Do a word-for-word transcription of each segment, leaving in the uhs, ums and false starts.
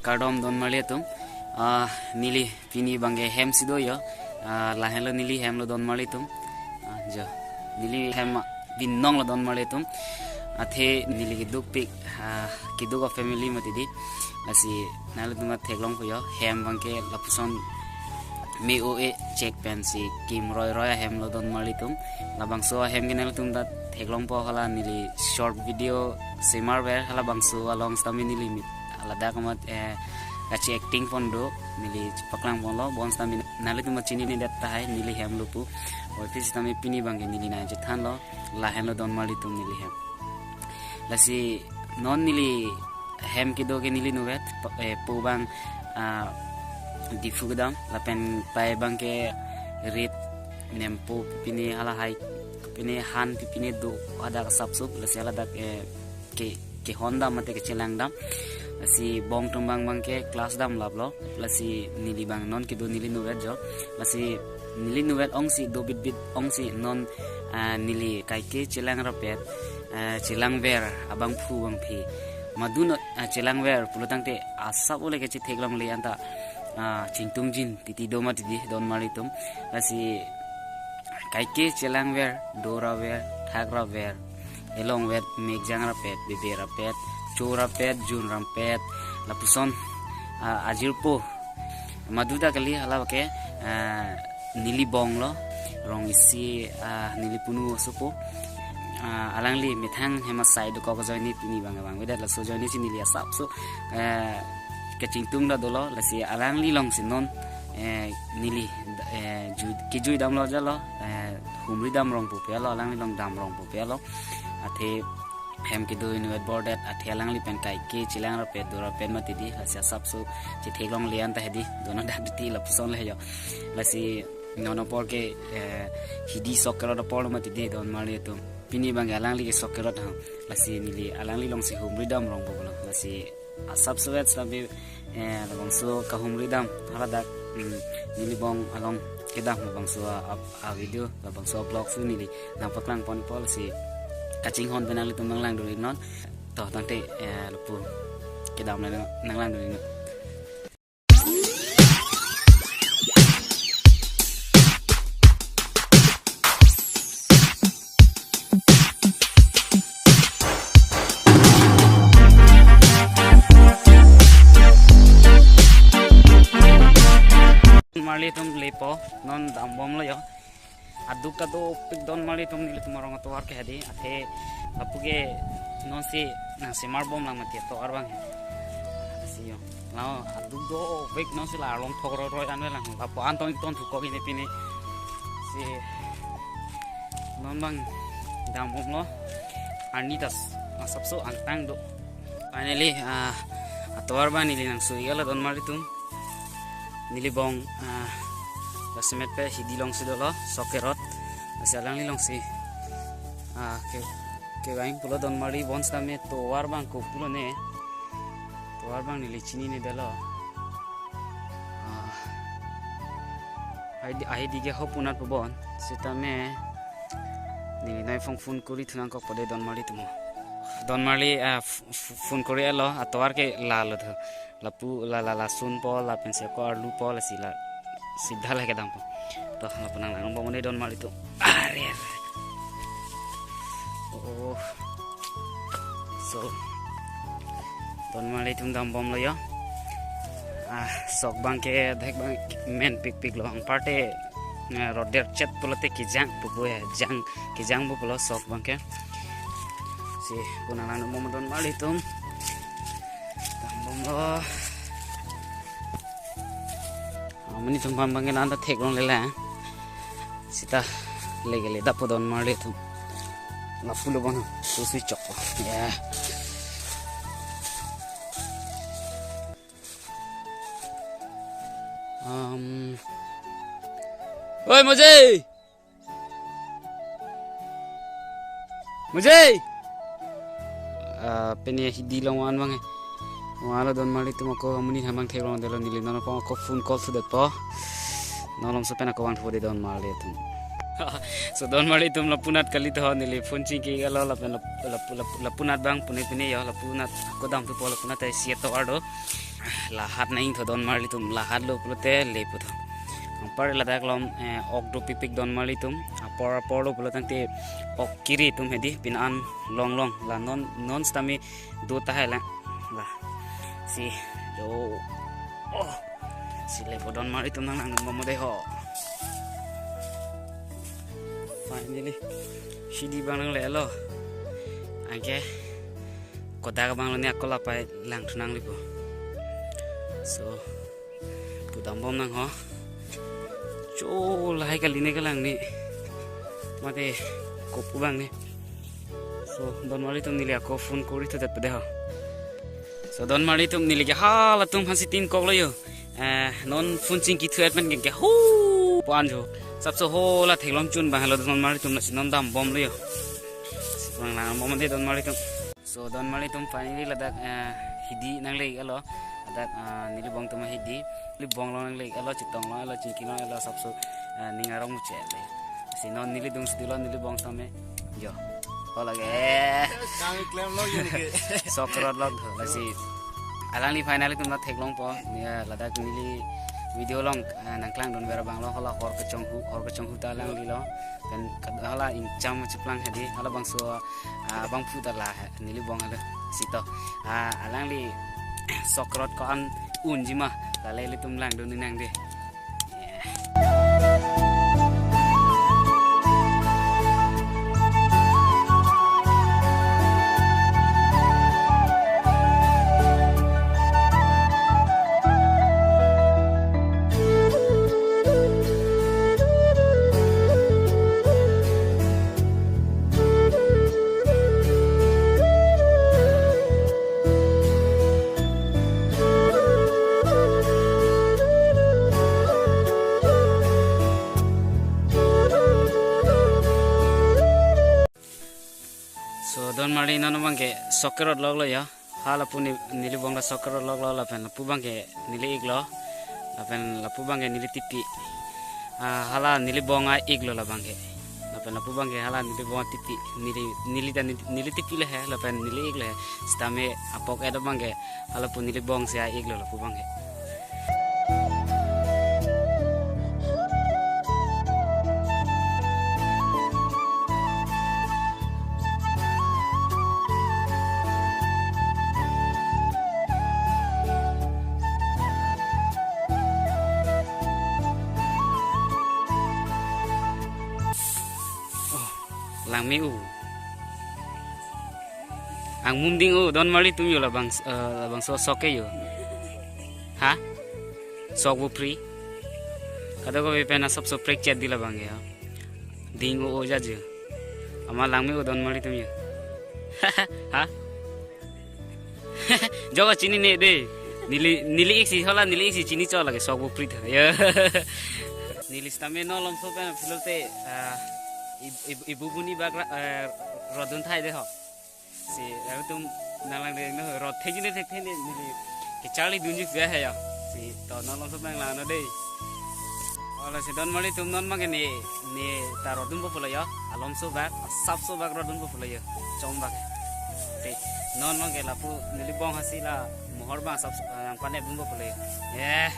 Kardom donmarli atum. Ah, neli pini abangke hem si do yo. Ah, lahenlo neli hem lo donmarli atum. Ah, jo. Neli hem binong lo donmarli atum. Athe neli keduk pik, ah, keduk a family mati di. Lasi nanglitum theklongpo yo. Hem abangke lapuson me-o-e chek pensi kim roiroi ahem lo donmarli atum. Labangso ahem ke nanglitum ta theklongpo, hala neli short video semar ver, halabangso along sitame neli mit ladak amat, eh, kachi acting pon do, neli paklang ponlo, bonsitame nanglitum chinine det tahai, neli hem lo pu. Oi phi sitame pini abangke neli nangchethanlo, lahenlo donmarli atum neli hem. Lasi non neli hem kedo ke neli nuvet, pa-, eh, po abang, ah, Diphu kedam, lapen pai abangke rit nempo pine halahai, pine han pine do hadak asapso, lasi haladak, eh, ke, kehon dam mate kechelang dam. Lasi bong atum abang abangke class damlaplo. Lasi neli abang non kedo neli nuvet jo. Lasi neli nuvet ongsi do bitbit ongsi non, ah, neli kaike chelang rapet, ah, chelang ver abangphu abangphi. Madun, ah, chelang ver pulo tangte asap ole kechetheklongle anta, ah, chingtungjin titi do mati di donmarli atum. Lasi kaike chelang ver, do ra ver, thak ra ver, elong vet, mekjang rapet, bebe rapet, cho rapet, jun rapet, lapuson, ah, ajirpo. Madu ta kali hala ke, ah, neli bong lo, rong isi, ah, neli punu asopo. Ah, alangli methang hem asai dokok ajoine pini abang abang. Beda laso ajoine si neli asapso, eh, kachingtung ta dolo, lasi alangli along si non, eh, neli, eh, ju-, kejui damlo jalo, eh, humri dam rong pupe lo, alangli along dam rong pupe lo. Athe hem kedo inutvet bordet, athe alangli pen kaike chelang rapet, do rapet mati di, lasi asapso chetheklongle anta hedi, dono dak di lapuson le jo. Lasi non apor ke, eh, hidi sok kerot apor lo mati di donmarli atum. Pini abangke alangli ke sok kerot ha. Lasi neli alangli along si humri dam rong pulo. Lasi asapso vet sampai, eh, labangso kahumri dam haladak, mm, neli bong along kedam labangso a, a, a video, labangso a vlog si neli nangpaklang ponpo, lasi kachinghon pen nanglitum nanglang duri non. To tangte, eh, lapu kedam nang, nanglang duri non. Marli atum lepo, non dambomlo yo. Aduk ta dopik donmarli atum, nelitum arong atovar ke hedi. Athe lapu ke non si nangsemar bomlang mati atovar abang. Lasi yo. Lao aduk dopik non si la arlong thok roi roi anve lang. Lapu an ton ton thukok ini pini. Si non abang dambomlo. Arni ta asapso angtang do. Finally, ah, atovar abang neli nangsui gala donmarli atum. Neli bong, ah, lasemet pe hidi along si dolo, sok kerot. Lasi alangli along si, ah, ke, kevang pulo donmarli, bonsitame tovar abang kopulo ne. Tovar abang neli chinine detlo. Ah, ahidi, ahidi ke ho punat pu bon. Sitame neli nai phone phone kori thu nangkokpo de donmarli atum. Donmarli, ah, f-, f-, phone kori-etlo, atovar ke lalo tho. Lapu la la lasunpo, lapensi ako arlupo, lasi la sibdha la kedampo. To, lapu nanglang bomde donmarli atum. Are, are. Oh. So, donmarli atum dambomlo yo. Ah, sok abangke, dek abang menpikpiklo, anparte, eh, roder chet pulote kejang pupu ya, jang, kejang pupulo sok abangke. Si, pu nanglang bom donmarli atum. Dambomlo. Ah, amonit atum abangke nanta theklongle lang. Sita leke le dapo donmarli atum. Lapulo bon. Su sui chok. Ya. Um. Oi, Mojei! Mojei! Ah, pini hidi along van abang. Vanlo donmarli atum, ako amonit atum abang theklongdetlo, neli non apot ako phone call thudetpo. Non alongsi pen ako vang thude donmarli atum. So donmarli atum lapunat kali tho, neli phone chingki galo lapen lap-, lap-, lap-, lapunat abang pune pune yo, lapunat ako dam thupo, lapunat ta isi atovar do. Lahat nangtho donmarlitum, lahat lo pulote le putho. Anpar ladak lom, eh, ok dopikpik donmarlitum. Apor apor lo pulo tangte ok kiri atum hedi pin an longlong. La non non sitame do tahai la. La. Si do. Oh. Si le po donmarlitum nanglang bomde ho. Finally, sidi abang nanglelo. Anke kodak abang lo ne ako lapai langthu nanglipo. So, pudam bom nang ho. Cho lahai kali ne kelang ne. Mate kopu abang ne. So, donmarlitum neli ako phone kori thudet pade ho. So, donmarlitum neli ke halatum hasi tin kok lo yo. Eh, non phone chingki thu et pen ke ke hu pan jo. Sapso ho la theklong chun abang lo donmarlitum, lasi non dam bom lo yo. Si abang lang bomde donmarlitum. So, donmarlitum finally ladak, eh, hidi nangle-iklo. Ladak, ah, neli bong atum ahidi. Neli bong along nangle-iklo, chetong longlo, chingki longlo, sapso, eh, ning arong muche le. Si non neli dungsi dolo, neli bong tame. Jo. Ho lake. Kami klemlo yo ne ke. Sok kerot lok tho, lasi. Alangli finally atum ta theklongpo. Ya, ladak neli video along, eh, nangklangdun ver abang lo, hala hor kechonghu, hor kechonghu ta alangli lo. Pen kad-, hala ingcham chiplang hedi, halabangso, ah, bangphu ta la neli bong halo sito. Ah, alangli sok kerot ko-an unji ma, lale ilitum langdun nangde. So, donmarli non abang ke sok kerot lok lo ya. Hala pu ne-, neli bong ta sok kerot lok lo, lapen lapu abang ke neli-iklo. Lapen lapu abang ke neli tipi. Ah, hala neli bong a-iklo labang ke. Lapen lapu abang ke hala neli bong tipi. Neli, neli ta neli, neli tipi le he, lapen neli-ik le he. Sitame apok et abang ke hala pu neli bong si a-iklo lapu abang ke. Oh, langme-o. Angmum ding-o, donmarlitum yo labang, eh, labangso sok ke yo. Ha? Sok bupri. Kadokave pen asapso prekchet di labang yo. Ding-o-o jaju. Amat langme-o donmarlitum yo. Ha? Jok chinine de. Neli, neli-ik si, hala neli-ik si chini chok lake sok bupri tha. Ya. Neli sitame non alomso pen pulote, ah, ib-, ib-, ibu buni bak ra-, eh, rodun thai de ho. Si, eh, atum nanglang de no, rod thekji ne thekthek ne, neli kecharli dunji pia he ya. Si, to non alomso pen langno de. Hala si donmarlitum non abang ke ne, ne ta rodunpo pulo yo. Alomso bak, asapso bak rodunpo pulo yo. Chom bak. Te, non abang ke lapu neli bong hasi la mohor abang asap, eh, nangpanep dunpo pulo yo. Eh.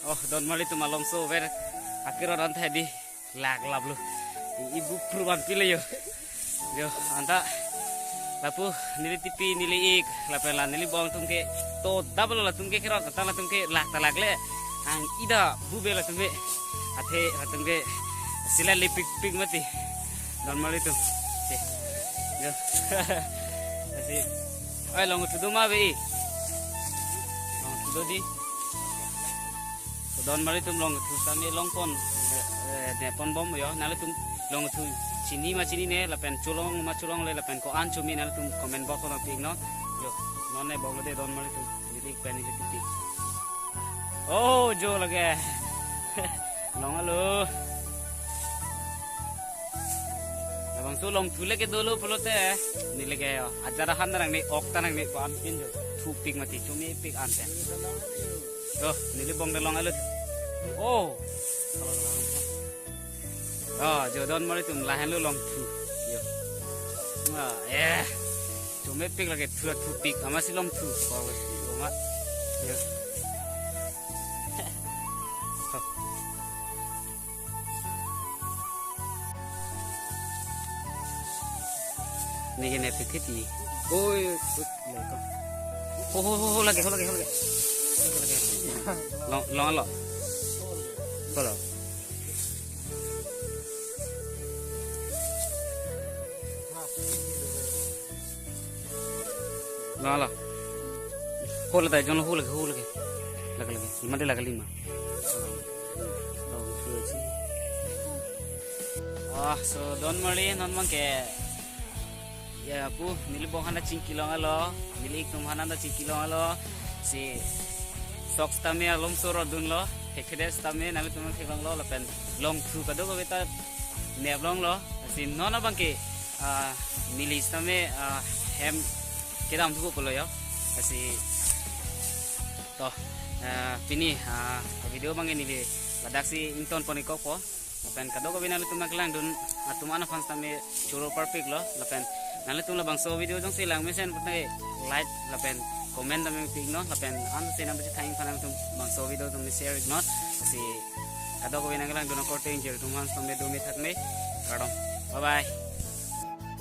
Oh, donmarlitum alomso ver akerot an thai di. Lak lap lo. I-, ibu pruan pile yo. Yo, anta lapu neli tipi neli-ik, lapen la neli bong atum ke to double latum ke kerot, ta latum ke lak ta lak le. Ang ida bube latum ke. Athe latum ke sila lipik pik mati. Donmarlitum. Che. Yo. Asi. Oi, longthu do ma ave. Longthu do di. So, donmarlitum longthu sitame longpon, eh, eh, nepon bom yo, nanglitum longthu chini ma chinine, lapen cholong ma cholongle, lapen ko-an chumi nanglitum comment box along pi-iknon. Yo, non ne bong lo de donmarlitum. Pik pen neli pik. Oh, jo lake. Longlo. Labangso longthu lake dolo pulote. Neli ke yo. Ajat ahan ta nangne, ok ta nangne ko-an pin jo. Thupik mati, chomepik ante. Oh, neli bong ta longlo. Oh. Oh, jo don mari atum lahenlo longthu. Yo. Ah, eh. Chomepik lake thu thupik. Amatsi longthu. Ko wes longma. Yo. Neke nepik thiti. Oi, oi, lake. Ho, ho, ho, ho, lake, ho, lake, ho, lake. Long, longlo. Kolo. Longlo. Ho la dai, jong ho lake, ho lake. Lake, lake. Lima de lake lima. Oh, so don mari non abangke. Ya, pu, neli bong ahan ta chingki longlo, neli ik atum ahan ta chingki longlo, si sok sitame alom soro dunlo, hekhedet sitame nanglitum theklonglo, lapen longthu kadokave ta nep longlo, si non abangke, ah, neli sitame, ah, hem kedam thupo pulo yo, si to, ah, pini, ah, video abangke neli ladaksi ingtonpon-ik kokpo. Lapen kadokave nanglitum nangkelangdun atum an aphan sitame choro parpiklo. Lapen nanglitum labangso video jongsi lang mesen pute like lapen comment tame pik non. Lapen an sena baji thang aphan nanglitum bangso video tame share-ik non. Si kadokave nangkelangdun akorte ingjir atum aphan sitame dome thakme. Kardom. Bye bye.